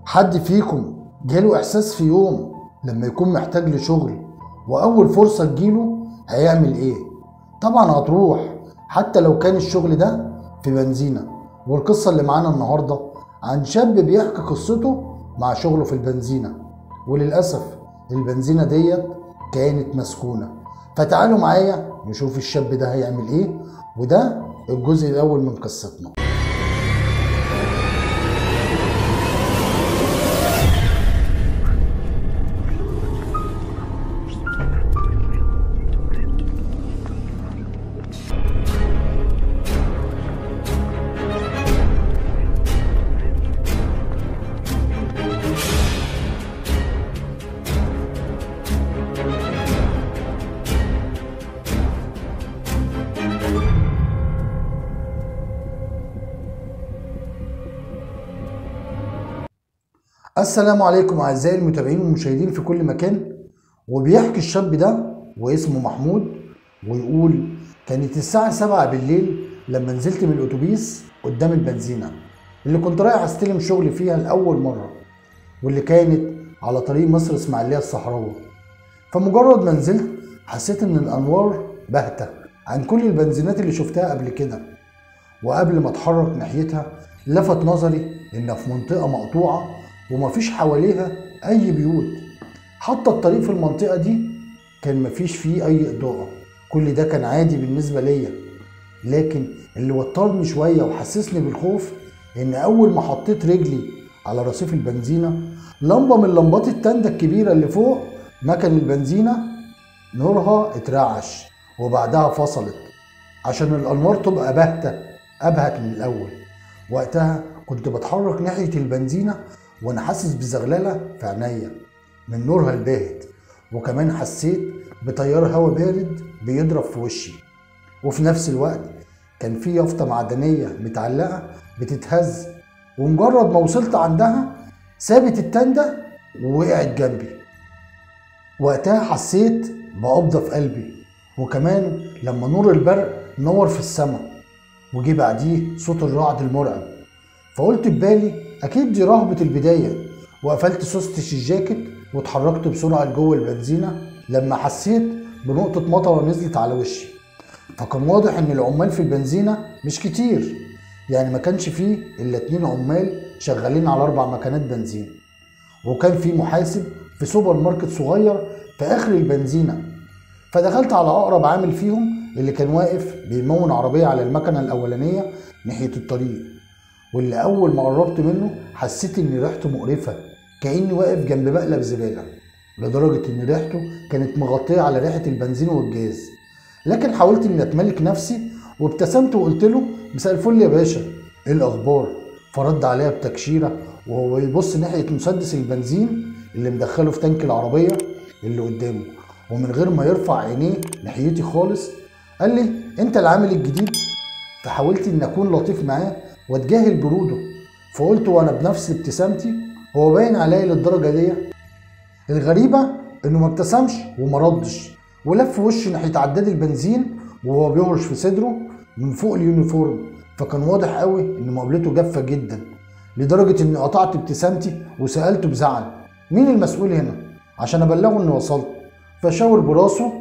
حد فيكم جاله احساس في يوم لما يكون محتاج لشغل واول فرصة تجيله هيعمل ايه؟ طبعا هتروح، حتى لو كان الشغل ده في بنزينة. والقصة اللي معانا النهاردة عن شاب بيحكي قصته مع شغله في البنزينة، وللأسف البنزينة ديت كانت مسكونة. فتعالوا معايا نشوف الشاب ده هيعمل ايه، وده الجزء الأول من قصتنا. السلام عليكم اعزائي المتابعين والمشاهدين في كل مكان. وبيحكي الشاب ده واسمه محمود، ويقول كانت الساعة 7 بالليل لما نزلت من الاتوبيس قدام البنزينة اللي كنت رايح استلم شغل فيها لأول مرة، واللي كانت على طريق مصر اسماعيلية الصحراوي. فمجرد ما نزلت حسيت ان الانوار باهتة عن كل البنزينات اللي شفتها قبل كده، وقبل ما اتحرك ناحيتها لفت نظري انها في منطقة مقطوعة ومفيش حواليها اي بيوت، حتى الطريق في المنطقة دي كان مفيش فيه اي اضاءة. كل ده كان عادي بالنسبة ليا، لكن اللي وترني شوية وحسسني بالخوف ان اول ما حطيت رجلي على رصيف البنزينة، لمبة من لمبات التندة الكبيرة اللي فوق مكان البنزينة نورها اترعش وبعدها فصلت عشان الانوار تبقى باهتة ابهت من الاول. وقتها كنت بتحرك ناحية البنزينة وانا حاسس بزغلله في عينيا من نورها الباهت، وكمان حسيت بتيار هوا بارد بيضرب في وشي، وفي نفس الوقت كان في يافطة معدنية متعلقه بتتهز، ومجرد ما وصلت عندها سابت التندة ووقعت جنبي. وقتها حسيت بقبضه في قلبي، وكمان لما نور البرق نور في السماء وجي بعديه صوت الرعد المرعب، فقلت ببالي اكيد دي رهبة البداية، وقفلت سوستة الجاكيت واتحركت بسرعة لجوه البنزينة لما حسيت بنقطة مطرة نزلت على وشي. فكان واضح ان العمال في البنزينة مش كتير، يعني ما كانش فيه الا 2 عمال شغالين على 4 مكانات بنزين، وكان في محاسب في سوبر ماركت صغير في اخر البنزينة. فدخلت على اقرب عامل فيهم اللي كان واقف بيمون عربية على المكنة الاولانية ناحية الطريق، واللي اول ما قربت منه حسيت ان ريحته مقرفة، كاني واقف جنب مقلب زبالة، لدرجة ان ريحته كانت مغطيه على ريحه البنزين والجاز. لكن حاولت اني اتملك نفسي وابتسمت وقلت له مساء الفل يا باشا، ايه الاخبار؟ فرد عليا بتكشيره وهو يبص ناحية مسدس البنزين اللي مدخله في تانك العربية اللي قدامه، ومن غير ما يرفع عينيه ناحيتي خالص قال لي انت العامل الجديد؟ فحاولت ان اكون لطيف معاه واتجاهل برودة، فقلت وانا بنفس ابتسامتي هو باين عليا للدرجة دي؟ الغريبة انه ما ابتسمش وما ردش، ولف وشه ناحية عداد البنزين وهو بيهرش في صدره من فوق ال uniform. فكان واضح قوي ان مقابلته جافة جدا، لدرجة اني قطعت ابتسامتي وسالته بزعل مين المسؤول هنا عشان ابلغه اني وصلت؟ فشاور براسه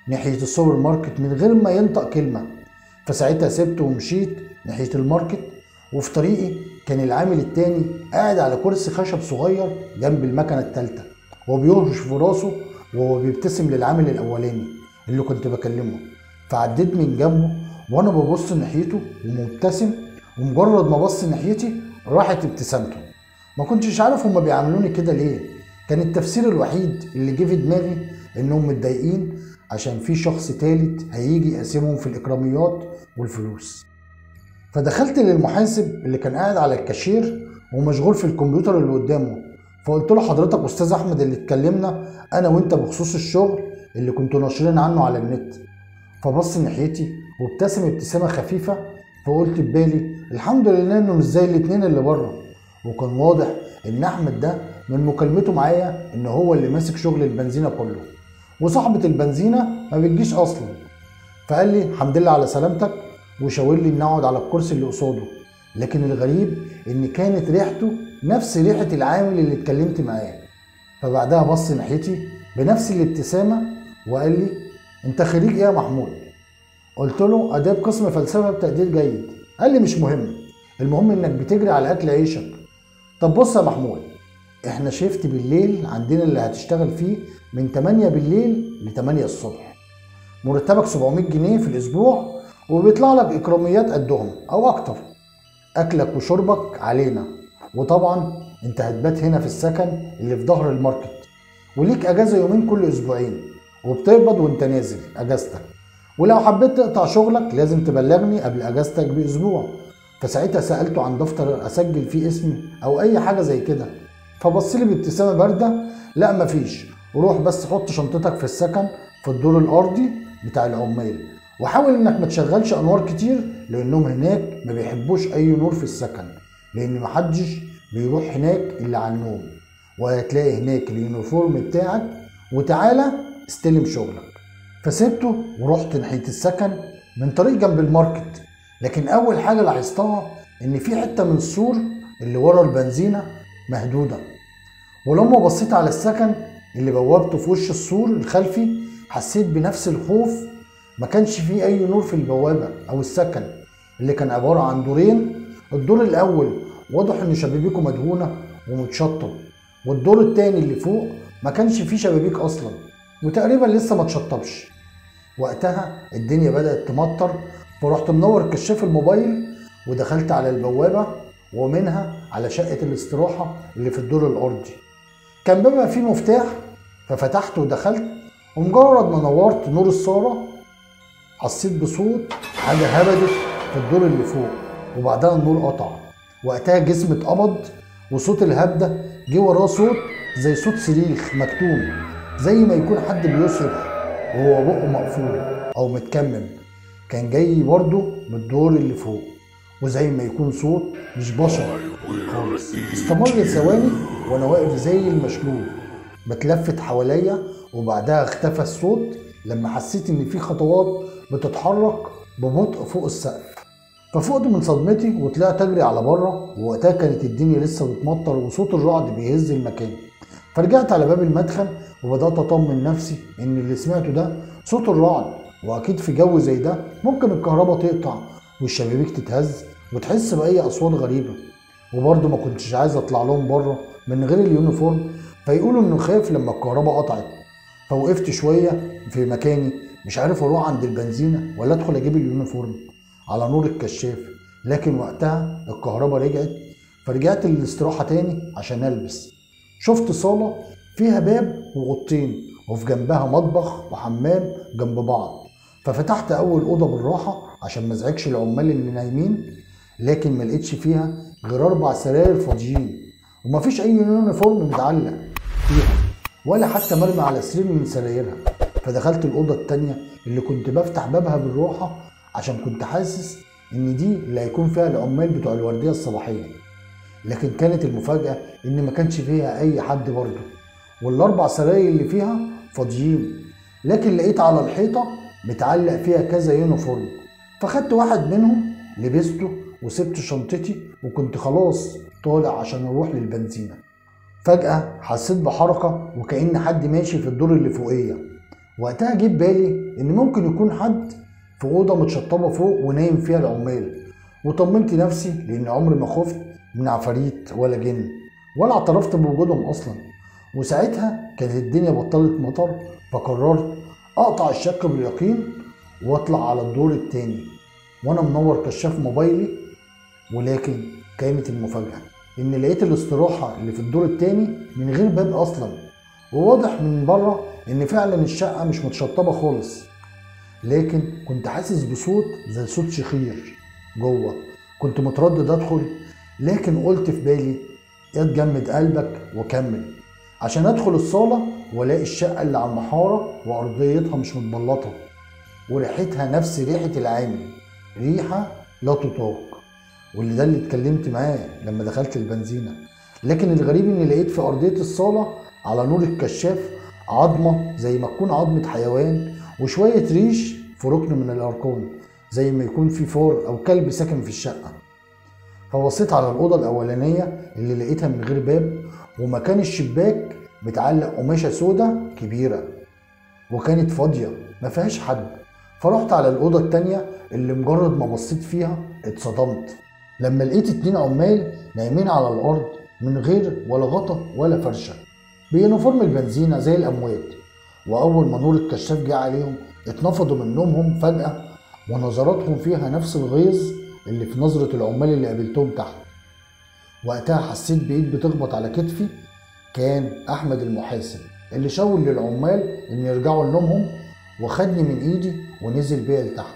ناحية السوبر ماركت من غير ما ينطق كلمة. فساعتها سبته ومشيت ناحية الماركت، وفي طريقي كان العامل التاني قاعد على كرسي خشب صغير جنب المكنة التالتة وبيهرش في راسه وهو بيبتسم للعامل الأولاني اللي كنت بكلمه. فعديت من جنبه وأنا ببص ناحيته ومبتسم، ومجرد ما بص ناحيتي راحت ابتسامته. ما كنتش عارف هما بيعاملوني كده ليه، كان التفسير الوحيد اللي جه في دماغي إنهم متضايقين عشان في شخص تالت هيجي يقاسمهم في الإكراميات والفلوس. فدخلت للمحاسب اللي كان قاعد على الكاشير ومشغول في الكمبيوتر اللي قدامه، فقلت له حضرتك استاذ احمد اللي اتكلمنا انا وانت بخصوص الشغل اللي كنتوا ناشرين عنه على النت؟ فبص ناحيتي وابتسم ابتسامة خفيفة، فقلت ببالي الحمد لله انه مش زي الاتنين اللي بره. وكان واضح ان احمد ده من مكالمته معايا ان هو اللي ماسك شغل البنزينه كله، وصاحبه البنزينه ما بتجيش اصلا. فقال لي الحمد لله على سلامتك، وشاور لي ان اقعد على الكرسي اللي قصاده. لكن الغريب ان كانت ريحته نفس ريحة العامل اللي اتكلمت معاه. فبعدها بص ناحيتي بنفس الابتسامة وقال لي انت خريج ايه يا محمود؟ قلت له اداب قسم فلسفة بتقدير جيد. قال لي مش مهم، المهم انك بتجري على اكل عيشك. طب بص يا محمود، احنا شيفت بالليل عندنا اللي هتشتغل فيه من 8 بالليل ل 8 الصبح، مرتبك 700 جنيه في الاسبوع، وبيطلع لك اكراميات قدهم او اكتر، اكلك وشربك علينا، وطبعا انت هتبات هنا في السكن اللي في ظهر الماركت، وليك اجازه يومين كل اسبوعين، وبتقبض وانت نازل اجازتك، ولو حبيت تقطع شغلك لازم تبلغني قبل اجازتك باسبوع. فساعتها سالته عن دفتر اسجل فيه اسمي او اي حاجة زي كده، فبص لي بابتسامة باردة، لا مفيش، روح بس حط شنطتك في السكن في الدور الارضي بتاع العمال، وحاول انك ما تشغلش انوار كتير لانهم هناك ما بيحبوش اي نور في السكن، لان محدش بيروح هناك الا على النوم، وهتلاقي هناك ال uniform بتاعك، وتعالى استلم شغلك. فسيبته ورحت ناحية السكن من طريق جنب الماركت، لكن اول حاجة لاحظتها ان في حتة من السور اللي ورا البنزينه مهدوده، ولما بصيت على السكن اللي بوابته في وش السور الخلفي حسيت بنفس الخوف. ما كانش فيه اي نور في البوابة او السكن اللي كان عبارة عن دورين، الدور الاول واضح ان شبابيكه مدهونه ومتشطب، والدور التاني اللي فوق ما كانش فيه شبابيك اصلا وتقريبا لسه ما تشطبش. وقتها الدنيا بدأت تمطر، فرحت منور كشاف الموبايل ودخلت على البوابة ومنها على شقه الاستراحة اللي في الدور الارضي. كان بابها فيه مفتاح، ففتحت ودخلت، ومجرد ما نورت نور الصاله حسيت بصوت حاجة هبدت في الدور اللي فوق، وبعدها النور قطع. وقتها جسمي اتقبض، وصوت الهبده جه وراه صوت زي صوت صريخ مكتوم، زي ما يكون حد بيصرخ وهو بقه مقفول او متكمم، كان جاي برضه من الدور اللي فوق، وزي ما يكون صوت مش بشر خالص. استمر ثواني وانا واقف زي المشلول بتلفت حواليا، وبعدها اختفى الصوت لما حسيت ان في خطوات بتتحرك ببطء فوق السقف. ففقت من صدمتي وطلعت اجري على بره، ووقتها كانت الدنيا لسه بتمطر وصوت الرعد بيهز المكان. فرجعت على باب المدخل وبدات اطمن نفسي ان اللي سمعته ده صوت الرعد، واكيد في جو زي ده ممكن الكهرباء تقطع والشبابيك تتهز وتحس باي اصوات غريبة. وبرضه ما كنتش عايز اطلع لهم بره من غير ال uniform فيقولوا انه خاف لما الكهرباء قطعت. فوقفت شوية في مكاني مش عارف اروح عند البنزينه ولا ادخل اجيب ال uniform على نور الكشاف، لكن وقتها الكهرباء رجعت، فرجعت للاستراحه تاني عشان البس. شفت صاله فيها باب وغطين وفي جنبها مطبخ وحمام جنب بعض، ففتحت اول اوضة بالراحة عشان ما ازعجش العمال اللي نايمين، لكن ما لقيتش فيها غير 4 سراير فاضيين ومفيش اي uniform متعلق فيها ولا حتى مرمي على سرير من سرايرها. فدخلت الاوضة التانية اللي كنت بفتح بابها بالراحة عشان كنت حاسس ان دي اللي هيكون فيها العمال بتوع الوردية الصباحية، لكن كانت المفاجاة ان ما كانش فيها اي حد برضه، وال4 سراير اللي فيها فاضيين، لكن لقيت على الحيطة متعلق فيها كذا uniform، فخدت واحد منهم لبسته وسبت شنطتي وكنت خلاص طالع عشان اروح للبنزينه. فجأة حسيت بحركة وكأن حد ماشي في الدور اللي فوقيه. وقتها جه بالي ان ممكن يكون حد في اوضة متشطبه فوق ونايم فيها العمال، وطمنت نفسي لان عمري ما خفت من عفاريت ولا جن ولا اعترفت بوجودهم اصلا. وساعتها كانت الدنيا بطلت مطر، فقررت اقطع الشك باليقين واطلع على الدور التاني وانا منور كشاف موبايلي. ولكن كانت المفاجأة ان لقيت الاستراحة اللي في الدور التاني من غير باب اصلا، وواضح من بره ان فعلا الشقة مش متشطبة خالص، لكن كنت حاسس بصوت زي صوت شخير جوه. كنت متردد ادخل، لكن قلت في بالي يا تجمد قلبك وكمل عشان ادخل الصالة والاقي الشقة اللي على المحارة وارضيتها مش متبلطة وريحتها نفس ريحة العامل، ريحة لا تطاق، واللي ده اللي اتكلمت معاه لما دخلت البنزينة. لكن الغريب اني لقيت في ارضية الصالة على نور الكشاف عظمة زي ما تكون عظمة حيوان وشوية ريش في ركن من الاركان، زي ما يكون في فار او كلب ساكن في الشقة. فبصيت على الأوضة الأولانية اللي لقيتها من غير باب، ومكان الشباك متعلق قماشة سودة كبيرة، وكانت فاضية ما فيهاش حد. فرحت على الأوضة التانية اللي مجرد ما بصيت فيها اتصدمت لما لقيت 2 عمال نايمين على الأرض من غير ولا غطا ولا فرشة، ب uniform البنزينة زي الأموات. وأول ما نور الكشاف جه عليهم اتنفضوا من نومهم فجأة، ونظراتهم فيها نفس الغيظ اللي في نظرة العمال اللي قابلتهم تحت. وقتها حسيت بإيد بتخبط على كتفي، كان أحمد المحاسب اللي شاور للعمال إن يرجعوا لنومهم، وخدني من إيدي ونزل بيا لتحت.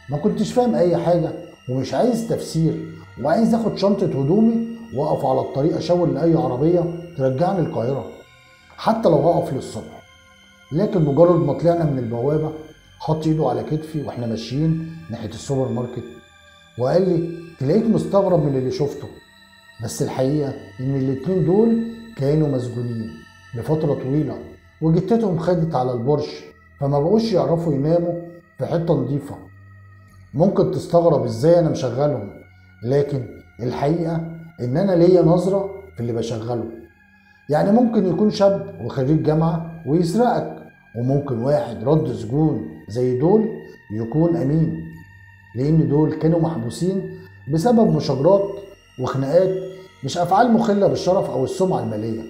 ما كنتش فاهم أي حاجة ومش عايز تفسير، وعايز آخد شنطة هدومي وأقف على الطريق أشاور لأي عربية ترجعني القاهرة حتى لو هقف للصبح. لكن مجرد ما طلعنا من البوابة حط إيده على كتفي وإحنا ماشيين ناحية السوبر ماركت، وقال لي تلاقيك مستغرب من اللي شفته، بس الحقيقة إن الاتنين دول كانوا مسجونين لفترة طويلة، وجتتهم خدت على البرش، فما بقوش يعرفوا يناموا في حتة نظيفة. ممكن تستغرب إزاي أنا مشغلهم، لكن الحقيقة إن أنا ليا نظرة في اللي بشغله. يعني ممكن يكون شاب وخريج جامعة ويسرقك، وممكن واحد رد سجون زي دول يكون أمين، لأن دول كانوا محبوسين بسبب مشاجرات وخناقات، مش أفعال مخلة بالشرف أو السمعة المالية.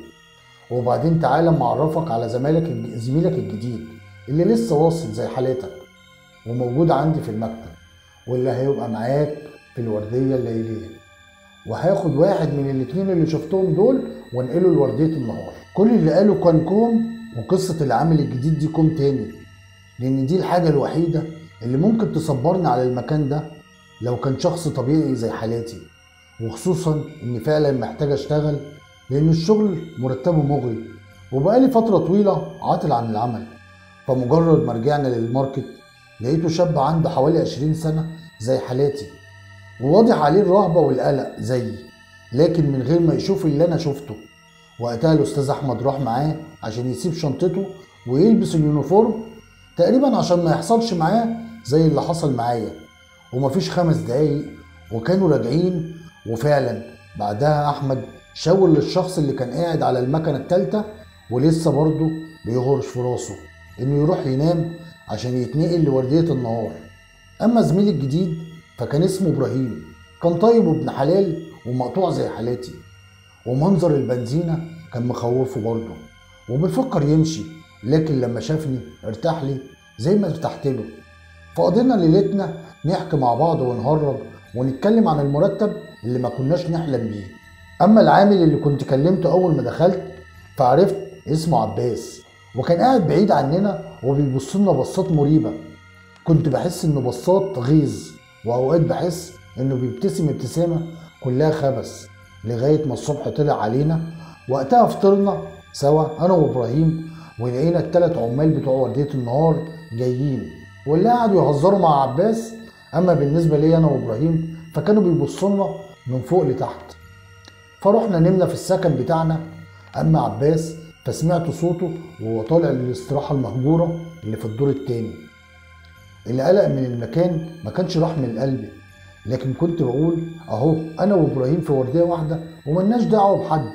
وبعدين تعالى معرفك على زميلك الجديد اللي لسه واصل زي حالاتك وموجود عندي في المكتب، واللي هيبقى معاك في الوردية الليلية، وهاخد واحد من الاتنين اللي شفتهم دول وانقله لوردية النهار. كل اللي قاله كان كوم، وقصة العامل الجديد دي كوم تاني، لأن دي الحاجة الوحيدة اللي ممكن تصبرني على المكان ده لو كان شخص طبيعي زي حالاتي، وخصوصا إني فعلا محتاج أشتغل، لأن الشغل مرتبه مغري وبقالي فترة طويلة عاطل عن العمل. فمجرد ما رجعنا للماركت لقيته شاب عنده حوالي 20 سنة زي حالاتي، وواضح عليه الرهبة والقلق زيي، لكن من غير ما يشوف اللي أنا شفته. وقتها الأستاذ أحمد راح معاه عشان يسيب شنطته ويلبس ال uniform تقريبا عشان ما يحصلش معاه زي اللي حصل معايا. ومفيش 5 دقايق وكانوا راجعين، وفعلا بعدها أحمد شاور للشخص اللي كان قاعد على المكنة التالتة ولسه برضه بيغرش في راسه إنه يروح ينام عشان يتنقل لوردية النهار. أما زميلي الجديد فكان اسمه إبراهيم، كان طيب وابن حلال ومقطوع زي حالاتي، ومنظر البنزينة كان مخوفه برضه وبيفكر يمشي، لكن لما شافني ارتاح لي زي ما ارتحت له. فقضينا ليلتنا نحكي مع بعض ونهرج ونتكلم عن المرتب اللي ما كناش نحلم بيه. أما العامل اللي كنت كلمته أول ما دخلت فعرفت اسمه عباس، وكان قاعد بعيد عننا وبيبص لنا بصات مريبة. كنت بحس إنه بصات غيظ، وأوقات بحس إنه بيبتسم ابتسامة كلها خبث، لغاية ما الصبح طلع علينا. وقتها فطرنا سوا أنا وإبراهيم، ولقينا التلات عمال بتوع وردية النهار جايين، واللي قعدوا يهزروا مع عباس. أما بالنسبة لي أنا وإبراهيم فكانوا بيبصوا لنا من فوق لتحت. فروحنا نمنا في السكن بتاعنا. أما عباس فسمعت صوته وهو طالع للاستراحة المهجورة اللي في الدور التاني. اللي قلق من المكان ما كانش راح من قلبي، لكن كنت بقول أهو أنا وإبراهيم في وردية واحدة وملناش دعوة بحد،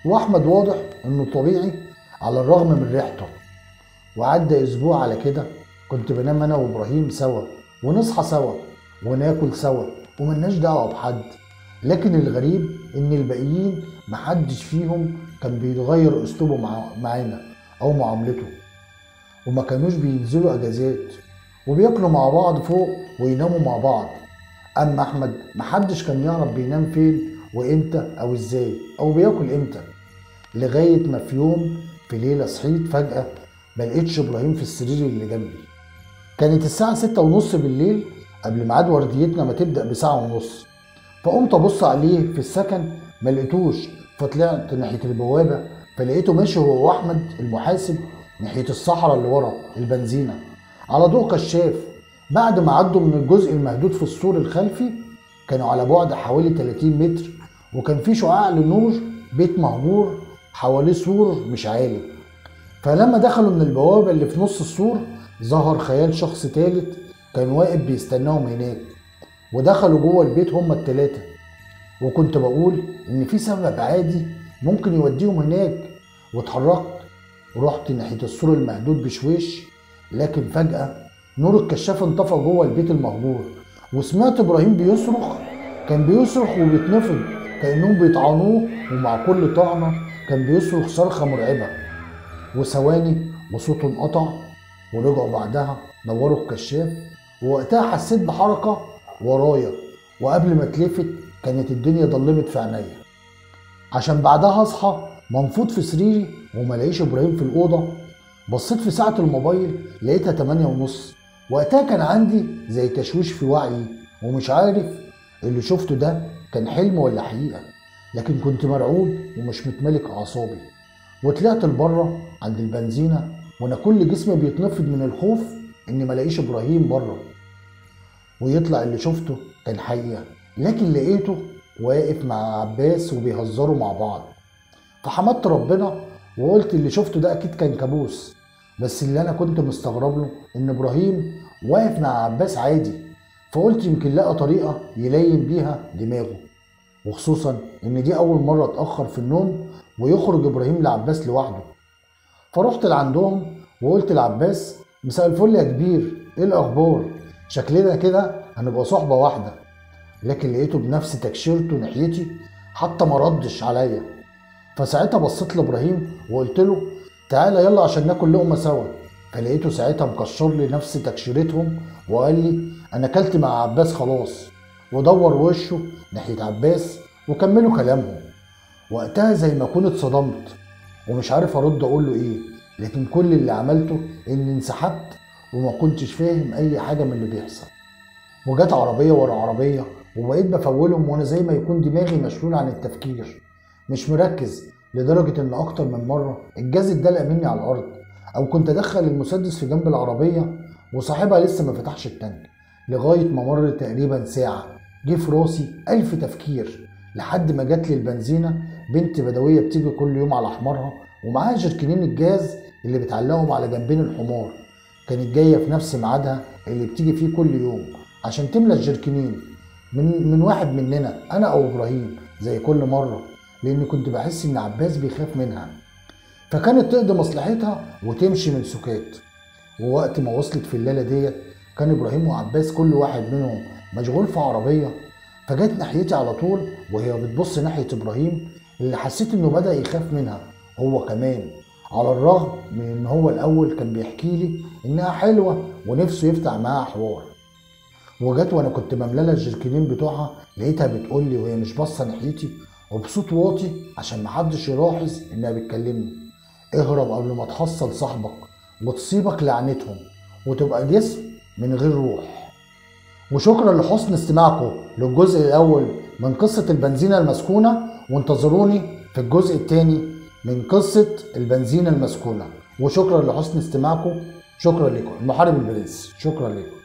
وأحمد واضح إنه طبيعي على الرغم من ريحته. وعدى أسبوع على كده، كنت بنام أنا وإبراهيم سوا ونصحى سوا وناكل سوا وملناش دعوة بحد. لكن الغريب إن الباقيين محدش فيهم كان بيتغير أسلوبه معانا أو معاملته، وما كانوش بينزلوا أجازات وبياكلوا مع بعض فوق ويناموا مع بعض. أما أحمد محدش كان يعرف بينام فين وإمتى أو إزاي أو بياكل إمتى، لغاية ما في يوم في ليلة صحيت فجأة ملقتش إبراهيم في السرير اللي جنبي. كانت الساعة 6:30 بالليل قبل ميعاد ورديتنا ما تبدأ بساعة ونص. فقمت أبص عليه في السكن ملقتوش، فطلعت ناحية البوابة فلقيته ماشي هو وأحمد المحاسب ناحية الصحراء اللي ورا البنزينة على ضوء كشاف. بعد ما عدوا من الجزء المهدود في السور الخلفي كانوا على بعد حوالي 30 متر، وكان في شعاع لنور بيت مهجور حواليه سور مش عالي. فلما دخلوا من البوابة اللي في نص السور ظهر خيال شخص تالت كان واقف بيستناهم هناك، ودخلوا جوه البيت هما التلاتة. وكنت بقول إن في سبب عادي ممكن يوديهم هناك. واتحركت ورحت ناحية السور المهدود بشويش، لكن فجأة نور الكشاف انطفى جوه البيت المهجور، وسمعت إبراهيم بيصرخ. كان بيصرخ وبيتنفض كأنهم بيطعنوه، ومع كل طعنة كان بيصرخ صرخة مرعبة. وثواني وصوته انقطع، ورجعوا بعدها نوروا الكشاف، ووقتها حسيت بحركة ورايا، وقبل ما اتلفت كانت الدنيا ضلمت في عينيا. عشان بعدها اصحى منفوض في سريري وما الاقيش ابراهيم في الاوضة. بصيت في ساعة الموبايل لقيتها 8:30. وقتها كان عندي زي تشويش في وعيي، ومش عارف اللي شفته ده كان حلم ولا حقيقة، لكن كنت مرعوب ومش متملك اعصابي. وطلعت لبره عند البنزينه وانا كل جسمي بيتنفض من الخوف اني ما الاقيش ابراهيم بره، ويطلع اللي شفته كان حقيقة. لكن لقيته واقف مع عباس وبيهزروا مع بعض، فحمدت ربنا وقلت اللي شفته ده اكيد كان كابوس. بس اللي انا كنت مستغرب له ان ابراهيم واقف مع عباس عادي، فقلت يمكن لقى طريقه يلين بيها دماغه، وخصوصا ان دي اول مرة اتاخر في النوم ويخرج ابراهيم لعباس لوحده. فرحت لعندهم وقلت لعباس: مساء الفل يا كبير، ايه الاخبار؟ شكلنا كده هنبقى صحبه واحدة. لكن لقيته بنفس تكشيرته ناحيتي، حتى ما ردش عليا. فساعتها بصيت لابراهيم وقلت له: تعالى يلا عشان ناكل لقمة سوا. فلقيته ساعتها مكشر لي نفس تكشيرتهم وقال لي: انا اكلت مع عباس خلاص، ودور وشه ناحية عباس وكملوا كلامهم. وقتها زي ما كنت اتصدمت ومش عارف ارد اقول له ايه، لكن كل اللي عملته اني انسحبت وما كنتش فاهم اي حاجة من اللي بيحصل. وجت عربية ورا عربية وبقيت بفولهم وانا زي ما يكون دماغي مشلول عن التفكير، مش مركز، لدرجة ان اكتر من مرة الجاز اتدلق مني على الارض، او كنت ادخل المسدس في جنب العربية وصاحبها لسه ما فتحش التانك. لغاية ما مر تقريبا ساعة جه في راسي 1000 تفكير، لحد ما جت لي البنزينه بنت بدويه بتيجي كل يوم على حمارها ومعاها جركنين الجاز اللي بتعلقهم على جنبين الحمار. كانت جاية في نفس ميعادها اللي بتيجي فيه كل يوم عشان تملى الجركنين من واحد مننا، انا او ابراهيم، زي كل مرة، لان كنت بحس ان عباس بيخاف منها، فكانت تقضي مصلحتها وتمشي من سكات. ووقت ما وصلت في الليلة ديت كان ابراهيم وعباس كل واحد منهم مشغول في عربية، فجت ناحيتي على طول وهي بتبص ناحية ابراهيم اللي حسيت انه بدا يخاف منها هو كمان، على الرغم من ان هو الاول كان بيحكي لي انها حلوة ونفسه يفتح معاها حوار. وجت وانا كنت مملله الجركنين بتوعها، لقيتها بتقول لي وهي مش باصة ناحيتي وبصوت واطي عشان محدش يلاحظ انها بتكلمني: اهرب قبل ما تحصل صاحبك وتصيبك لعنتهم وتبقى جسم من غير روح. وشكرا لحسن استماعكم للجزء الاول من قصة البنزينه المسكونه، وانتظروني في الجزء الثاني من قصة البنزينه المسكونه. وشكرا لحسن استماعكم، شكرا لكم. المحارب البرنس، شكرا لكم.